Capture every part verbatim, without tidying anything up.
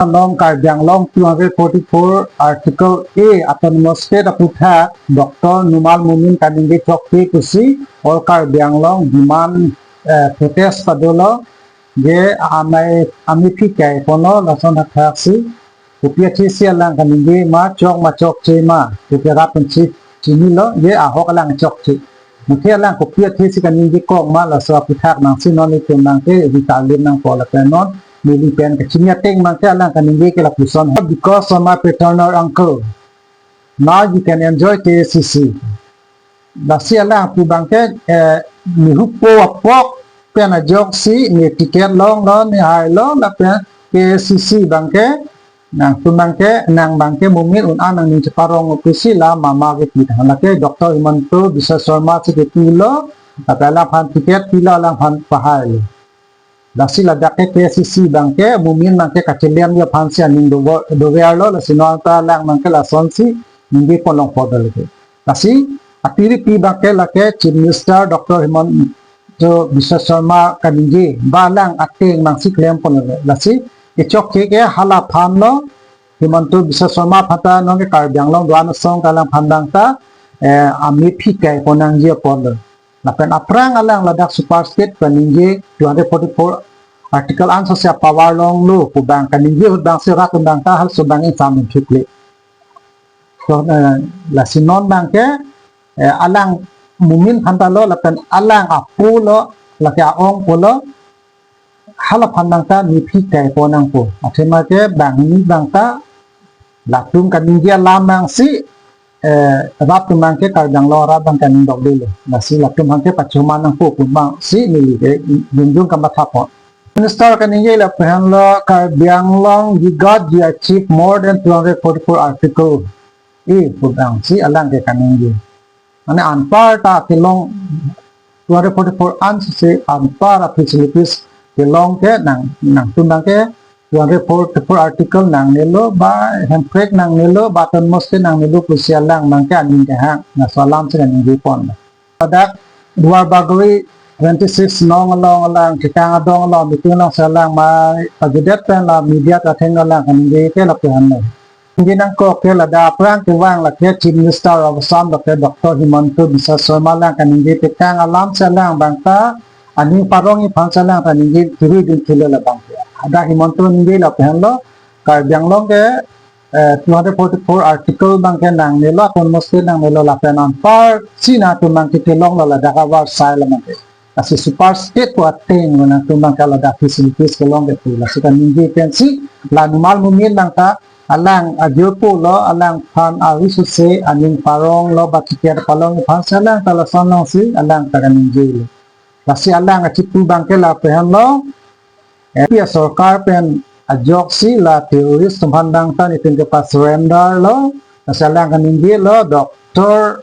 along Karbi Anglong two hundred forty-four Article A Autonomous State aputhak Doctor Numal Momin kaningje chokche pusi All Karbi Anglong demand, eh, protest padolo, je amei amei phi kai ponlo lason hakthaksi kopi athesi alang kaningje ma chok ma chokche ma, kopi arap pensi chinilo, je ahok alang chokche. Muthe alang kopi athesi kaningje kok ma laso aputhak nangsi non itum nangke ri kalim nangpo lapen non neli pen kachini ateng nangke alang kaningje ke lapuson, "Because of my paternal uncle, now you can enjoy K A C C." Lasi alang pu abangke, eh, nehupo apok pen ajoksi ne ticket longlo, ne hailo lapen K A C C abangke nangtum abangke, nang abangke Momin un-an nangning cheparong pusi la mama ke pi than, lake Doctor Himanta Biswa Sarma si kepulo, lapen alangphan ticket pilo, alangphan pahailo. Lasi ladak ke K A C C abangke Momin abangke kachelem ji aphansi aning dover, doverlo, lasi non ta alang abangke lasonsi ningje ponlong podol ke. Lasi apiri pi abangke lake Chief Minister Doctor Himanta Biswa Sarma kaningje, ba alang ateng nangsi klem ponlo. Lasi kechokche ke hala aphanlo, Himanta Biswa Sarma aphan ta nonke Karbi Anglong do-an asong ta alangphan abang ta, eh, amei phi kai pon nangji apotlo. Lapen aphrang alang ladak super state kaningje two hundred forty-four Article an sose power longlo pu abang kaningje ahut abangsi rat abang ta halaso abang ingsamthukle. So, eh, lasi non abangke, eh, alang Momin aphan ta lo lapen alang apo lo, lake a-ongpo lo, hala aphan abang ta amei phi kai pon nangpo. Athema ke bangni abang ta latum kaningje alam nangsi, eh, rat atum abangke Karbi Anglong arat abang kaningdokdelo. Lasi latum abangke pachoman nangpo pu abangsi neli ke junjung kamatha pon. Minister kaningje lapu-an lo, Karbi Anglong, you got, you achieve more than two hundred forty-four Article A pu abangsi alang ke kaningje. Mane anpar ta kelong two hundred forty-four an sose anpar a-facilities kelong ke nang, nangtum abangke two hundred forty-four Article nangnelo, ba hemprek nangnelo, ba autonomous state nangnelo pusi alang abangke aning kehang, laso alamsi kaningje pon. Ladak Duarbagori twenty-six nong along alang kekang adong along meeting alongsi alang ma pajudet pen la media ta atheng alang kaningje ke lapu-an lo. Ningje nangkok ke ladak aphrang kevang lake Chief Minister of Assam lake Doctor Himanta Biswa Sarma alang kaningje tekang alamsi alang abang ta aning parongji aphansi alang ta ningje kiri dun thulo labang ke. Hadak Himanta ningje lapu-an lo, Karbi Anglong ke, eh, two hundred forty-four Article abangke nangnelo, autonomous state nangnelo lapen anparsi nangtum abangke kelonglo ladak avarsai labang ke. Lasi super state pu ateng lo nangtum abangke ladak facilities kelong ke pu. Lasi kaningje pensi la Numal Momin abang ta alang ajirpo lo, alangphan ari sose aning paronglo, ba ticket palongji aphansi alang ta lason alongsi alang ta kaningjelo. Lasi alang achipu abangke lapu-an lo, eh, P S sorkar pen ajoksi la terrorist atum aphan abang ta nelitum ke pa-surrender lo, lasi alang kaningjelo, doctor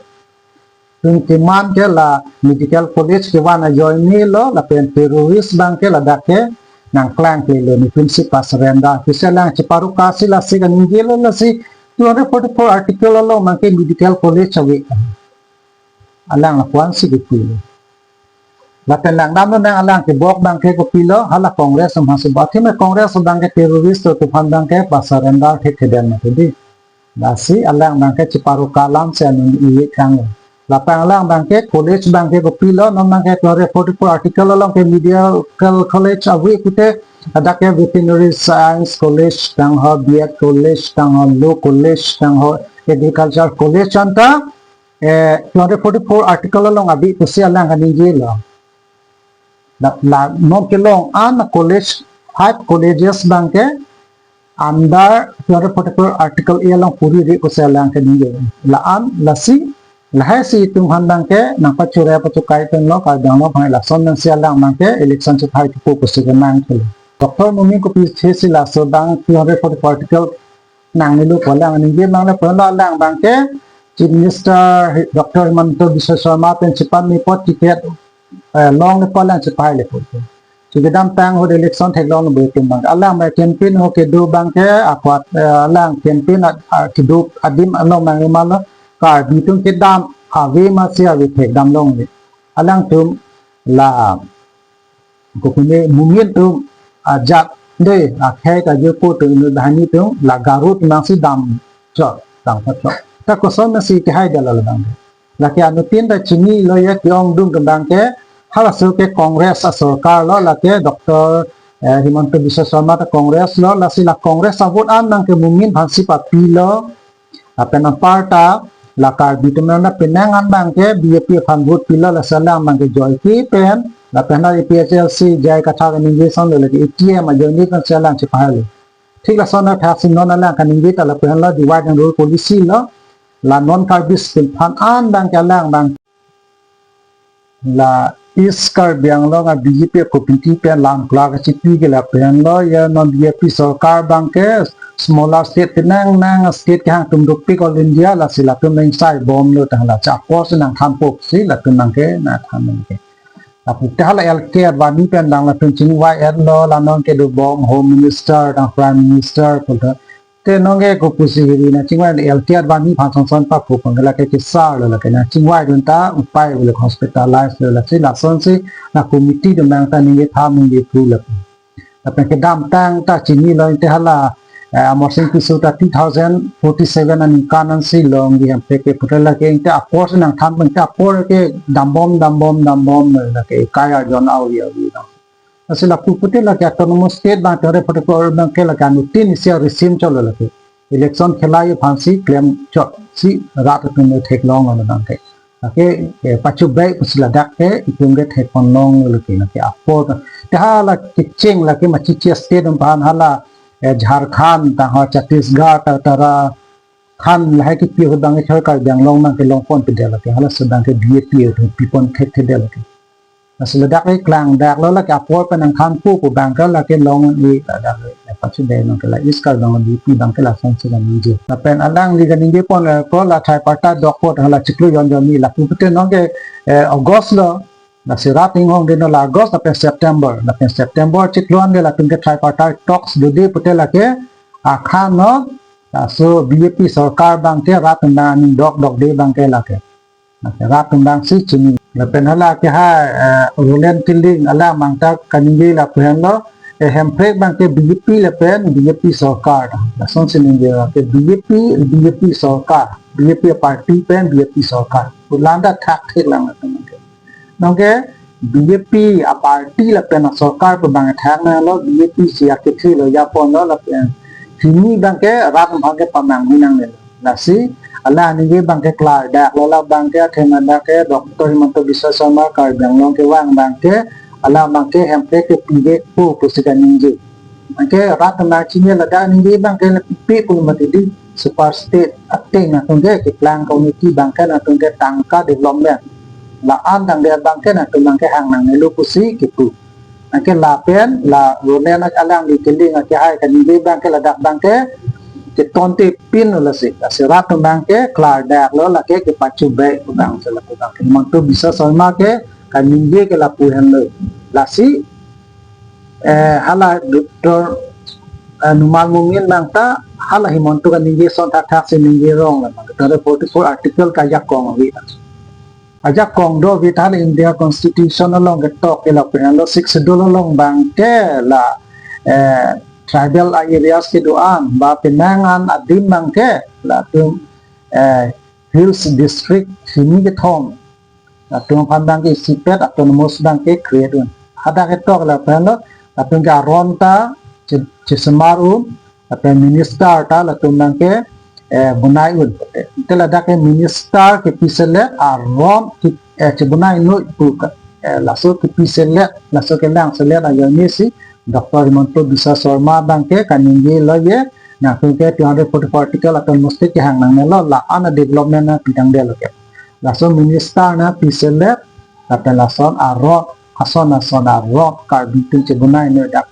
atum keman ke la medical college kevan ajoine lo, lapen terrorist abangke ladak ke nangklangklelo, nelitumsi pa-surrender pusi alang cheparokasi lasi kaningjelo, lasi two hundred forty-four Article along abangke medical college ave. Alang lapu-ansi kepulo. Lapen langdamlo nang alang kebok abangke kopilo, hala Congress atum aphansi bok. Athema Congress abangke terrorist atum aphan abangke pa-surrender thekthedetma tadi. Lasi alang abangke cheparoka alamsi aning iye kang. Lapen alang abangke college abangke kopilo, non abangke two hundred forty-four Article along ke medical college ave pute, hadak ke veterinary science college tangho, B Ed college tangho, law college tangho, agriculture college anta, eh, two hundred forty-four Article along ave pusi alang kaningjelo. La, la non kelong an college, five colleges abangke under two hundred forty-four Article A along puri ri pusi alang kaningje. La-an lasi, lahai si itum aphan abangke nangpachura pachokai pen lo, Karbi Anglong aphan lason nangsi alang abangke election chephai thupo pusi kenang thulo. Doctor Momin kopi athesi laso abang two hundred forty-four Article nangnelo pu alang ningje abang lapu-an lo, alang abangke Chief Minister Doctor Himanta Biswa Sarma pen chepanme apot ticket, eh, longle pu alang chepahaile pu. Chikidamtang ahut election theklong lo itum abang. Alang abang campaign ahut kedo abangke akwat, eh, alang campaign at, ah, kedo adim along abang imalo, Karbi atum kedam ave masi ave thekdam longle. Alangtum la kopine Momin atum ajat De, akhei ta jo po tung inut banghini tung, la Garo tung nangsi dam chot, dam chot. Ta koson nangsi kehai dala labang. Lake anuttin ta chinilo ya ke-ongdung ke abangke, halaso ke Congress asorkar lo, lake Doctor, eh, Himanta Biswa Sarma ta Congress lo, lasi la Congress a-vote an nangke Momin aphansi papilo, lapen anparta, la Karbi atum nang penang an abangke B J P aphan vote pilo, lasi alang abangke joike pen, lapen la A P H L C, J I Kathar kaningje ason lo lake A T M ajoine pensi alang chepahai lo. Thik lason athak si non alang kaningje ta lapen la divide and rule policy lo, la non Karbi scheme aphan an abangke alang abang la East Karbi Anglong a B J P committee pen lam klar kachipi ke lapen lo ya non B J P sorkar abangke smaller state penang nang state kehang atum dopik All India, lasi latum nang sai bom lo tang la chapos nangthanpo si latum nangke nangthan nangke. Lapu te hala L K Advani pen dang latum chingvai-et lo, la non kedobom Home Minister dang Prime Minister pulo. Te nonke kopusi hiri nangchingvai, L K Advani aphan sonson papu pangke lake kesar lo, lake nangchingvaidun ta upai ule hospitalize lo, lasi lasonsi la committee atum nang ta ningje tham ningje phu lo. Lapen kedamtang ta chinilo, inte hala, eh, Amarsing Tisso ta two thousand forty-seven aningkan ansi longji hemprek ke putar lake, inte apor si nangthan pen te apor ke dambom dambom dambom lake kai arjon awi awi dam. Lasi lapu pute lake autonomous state abang tore pute ko abangke lake anuttin isi a-regime chot lo lake. Election khela aphansi klem chot si rat atum theklong lo abangke. Lake, eh, pachobei pusi ladak ke itum ke thekponlong lo lake, lake apor. Te hala kecheng lake machichi state atum aphan hala, eh, Jharkhand, tang ha Chhattisgarh, Uttarakhand, lahai kepi ahut abangke Karbi Anglong abangke longponpe det lake, halaso abangke B J P atum pipon thekthedetlo lake. Lasi ladak le klangdak lo lake apor pen nangthanpo pu abangke lake long-e ladak le pachobei nangke la East Karbi Anglong B J P abangke lasonsi kaningje. Lapen alangli kaningje pon, eh, ko la tripartite dokpo hala chiklo jon jon ni lapu pute nonke, eh, August lo, lasi rat inghongdetlo la August lapen September, lapen September chiklo an de latum ke tripartite talks dode pute lake akhan lo, laso B J P sorkar abangke rat nang aning dokdokde abangke lake. Rat atum abangsi chini. Lapen hala kehai, eh, Roland Killing alang abang ta kaningje lapu henlo, eh, hemprek abangke B J P lapen B J P sorkar. Lasonsi ningje lake B J P, B J P sorkar, B J P party pen B J P sorkar. Pu landa thakthek lang atum abangke. Nonke B J P aparty lapen asorkar pu abang thaknanglo, B J P si akethe lo japonlo lapen hini abangke rat atum abangke pamanghu nangnelo. Lasi, alang ningje abangke klardak lo, la abangke athema dak ke Doctor Himanta Biswa Sarma Karbi Anglong kevang abangke, alang abangke hemprek kepivekpo pusi kaningje. Anke rat nangchinine ladak ningje abangke le pipe pu mati di super state ateng nangtum ke keplang committee abangke nangtum ke tangka development. La-an tangte abangke nangtum abangke hang nangnelo pusi kipu. Anke lapen la Roland alangli Killing akehai kaningje abangke ladak abangke ketonte pin lasi. Lasi rat atum abangke klardak lo lake kepachobei pu abang sela pu abangke. Himanta Biswa Sarma ke kaningje ke lapu henlo. Lasi, eh, hala Doctor, eh, Numal Momin abang ta hala Himanta kaningje ason thakthak si ningje rong la abang. Doctor forty-four article ke ajakong ave. Ajakong do ave ta hala India Constitution along ketok ke lapu henlo Sixth Schedule along abangke la, eh, tribal areas kedo-an ba penang an adim abangke latum, eh, hills district hini kethom latum aphan abangke isipet autonomous abangke create un. Hadak ketok lapen lo latum ke aron ta che-, chesemar un, lapen minister ta latum abangke, eh, bonai un. Te ladak ke minister kepi selet aron ke, eh, chebonai noi pu ka, eh, laso kepi selet, laso kelang selet ajoine si Doctor Himanta Biswa Sarma abangke kaningje lo ye, nangtum ke two hundred forty-four article autonomous state kehang nangnelo, la-an development nangpi tangdetlo ke. Laso minister nangpi selet, lapen lason aron, ason ason aron Karbi atum chebonai noi dak,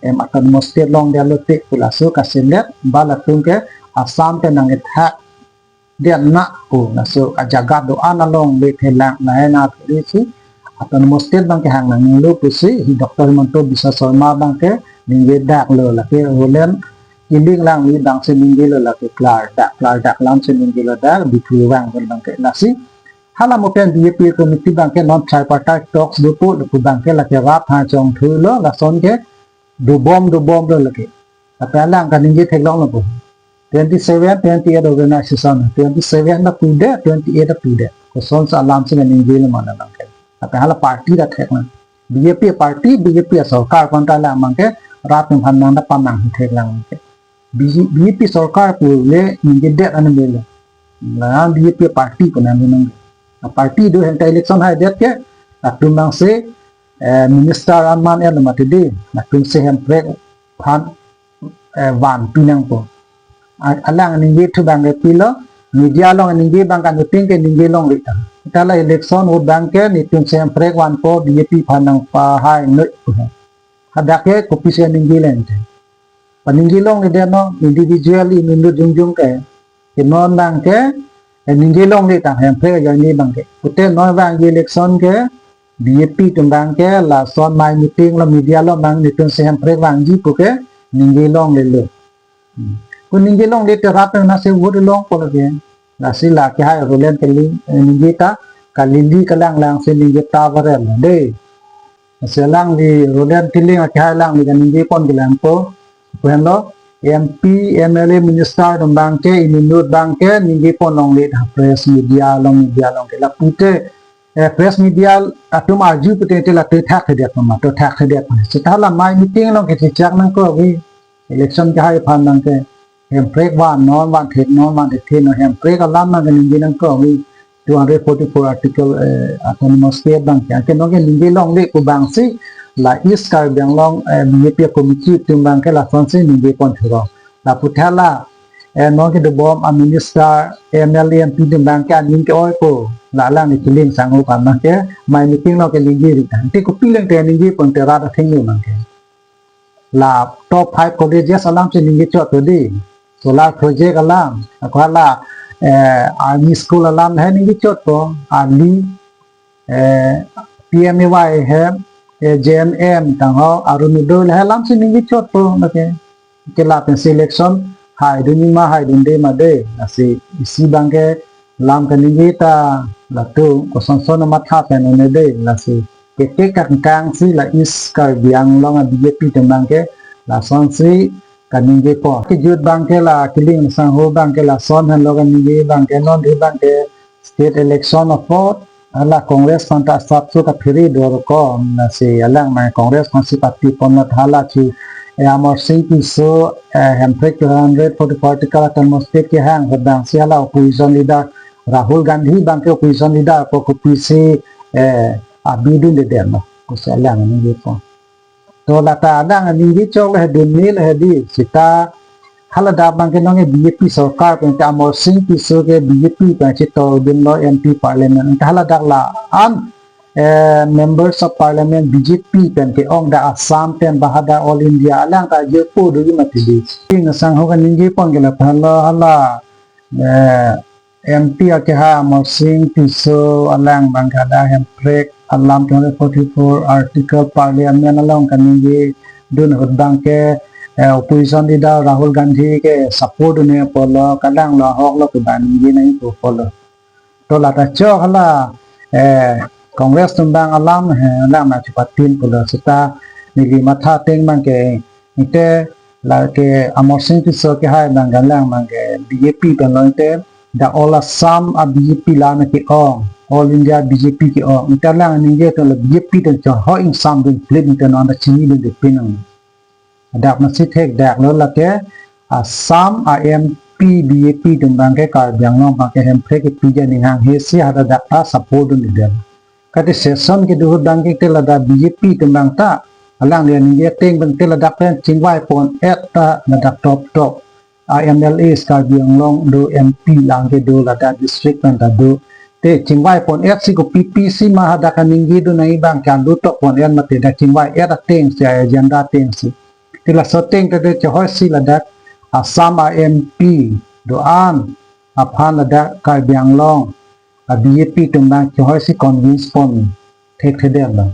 em, autonomous state longdetlo te pu laso kaselet, ba latum ke Assam ke nangkethak det na pu laso ajaga do-an along le thelang nai na thuri si autonomous state abangke hang nangnelo pusi hi Doctor Himanta Biswa Sarma abangke ningjedak lo, lake Roland Killing alangli abangsi ningjelo, lake klardak, klardak alamsi ningjelo dak, Diphu vang abangke lasi. Hala mo pen B J P committee abangke non tripartite talks dopo, lapu abangke lake rat ha chongthu lo, lason ke dobom dobom lo lake. Tapi alang kaningje theklonglo po. Twenty seven, twenty eight organization, twenty seven ta pudet, twenty eight ta pudet. Kosonsi alam si kaningjelo ma abangke. Tapi hala party ta theklang. B J P party, B J P sorkar pen ta alang abangke rat aphan nang ta panang theklang ke. B J P sorkar pu le ningjedet anam le. La B J P party pu nang nang. Party do henta election haidet ke, latum nang si, eh, minister aman er mati di, latum si Hemprek aphan, eh, vanpi nangpo. A-, alang ningje thu abangke pilo, media along ningje abang kaningje ke ningje longle ta. Ta la election ahut abangke netum si Hemprek vanpo, B J P aphan nangpahai noi pu he. Hadak ke kopisi ningje lente. Paningje longledet non, individual inut jongjong ke. Ke non abangke, eh, ningje longle ta Hemprek ajoine abangke. Pute non abang election ke, B J P atum abangke, lason mai meeting lo media lo abang netum si Hemprek vangji pu ke, ningje longlelo. Hmm. Ko ningje longle te rat nang si vote longpo lake. Lasi la kehai Roland Killing, eh, ningje ta, kalili kalanglang si ningje ta viral de. Lasi alangli Roland Killing akehai alangli kaningje pon kelangpo. Pu henlo, M P, M L A, minister atum abangke, inut abangke, ningje pon longle ta press media along, media along ke. La pute, eh, press media atum arju pute te la to thakthedet ma, to thakthedet ma. Seta la mai meeting along ke chechak nangkok ave. Election kehai aphan abangke. Hemprek van non vanthe non vanthe non Hemprek alam abangke ningje nangkok ave. Two hundred forty-four article, eh, autonomous state abangke. Anke non ke ningje longle pu abang si la East Karbi Anglong, eh, B J P committee atum abangke lasonsi ningje pon thuro. La pute la, eh, non kedobom a minister, M L A, M P atum abangke aning ke-oipo. La alang ni Killing Sangho aphan abangke mai meeting along ke ningje ri ta. Te kopi leng te ningje pon te rat athengno abangke. La top five colleges alam si ningje chot to di. Solar project alam, ako hala, eh, army school alam he ningje chotpo, ali, eh, P M A Y he, eh, J N M tangho, Orunodoi he alam si ningje chotpo, okay. Ke lapen si election, haidun ma haidunde ma de, lasi isi abangke, lam kaningje ta latum kosonson matha pen un-e de lasi. Kete kangkang si la East Karbi Anglong a B J P atum abangke lasonsi kaningje po. Kejut abangke la Killing Sangho abangke lason henlo kaningje abangke non di abangke state election apot hala Congress aphan ta asapso kaphere dorko lasi alang ma Congress aphansi party pon hala si, eh, Amarsing Tisso, eh, Hemprek two hundred forty-four article autonomous state kehang ahut abang si hala opposition leader Rahul Gandhi abangke opposition leader pu kopisi, eh, abidun de dem no. Kosi alang ningje po. To lata alang ningje choklo he dun nil he di seta haladak abangke non ke B J P sorkar pen te Amarsing Tisso ke B J P pen chetordunlo M P parliament. Te haladak la-an, eh, members of parliament B J P pen ke-ong dak Assam pen ba hadak All India alang ta jepo do mati di. Killing Sangho kaningje pon ke lapu henlo hala, eh, M P akehai Amarsing Tisso alang abangke hadak Hemprek alam two hundred forty-four article parliament along kaningje dun ahut abangke, eh, opposition leader Rahul Gandhi ke support un-e pulo, kalanglo ahoklo ke ba ningje nangji pu pulo. To lata chok hala, eh, Congress atum abang alam he alang ma chepatin pulo seta neli matha ateng abangke, ite lake Amarsing Tisso kehai abang galang abangke B J P pen lo ite dak All Assam a B J P alam ke-ong, All India B J P ke-ong. Ite alang ningje to la B J P atum chehoi ingsamdun plate ite non ta chinidunde pinang. Dak masi thekdaklo lake Assam a M P B J P atum abangke Karbi Anglong abangke Hemprek kepi aning hanghe si hadak ta support dunde. Kati session kedo ahut abangke te ladak B J P atum abang ta alangli ningje ateng abang te ladak pen chingvai pon-et ta ladak top top a M L As Karbi Anglong do, M P alang kedo, ladak district pen ta do. Te chingvai pon-et si kopi pisi ma hadak kaningje dun nangji abangke alu tok pon-et mate dak chingvai-et ateng si, agenda ateng si. Te laso ateng te te chehoi si ladak Assam a M P do-an aphan ladak Karbi Anglong a B J P atum abang chehoi si convince pon thekthedetlo.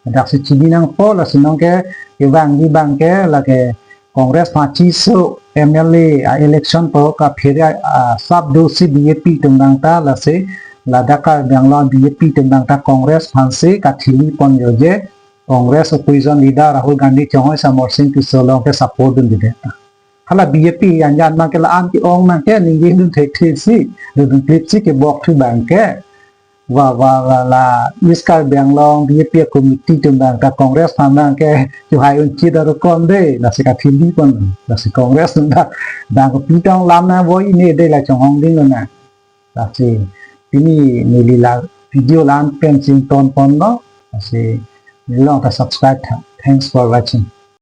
Dak si chini nangpo lasi non ke kevangji abangke lake Congress aphan chiso M L A a election pu kaphere asap do si B J P atum abang ta lasi ladak Karbi Anglong B J P atum abang ta Congress aphansi kathili pon joje Congress opposition leader Rahul Gandhi chonghoi Amarsing Tisso along ke support dunde. Hala B J P anjan abang ke la-an ke-ong abang ke ningje dun thekthe si, dun klip si kebok thu abang ke. Wa wa wa la East Karbi Anglong B J P committee atum abang ta Congress aphan abang ke chuhai unchi daru kom de, lasi kathili pon, lasi Congress atum abang, abang ke pitong lam nangvoi ne de la chonghong ding lo na. Lasi pini neli la video la-an pen si ington ponlo, lasi neli along ta subscribe tha. Thanks for watching.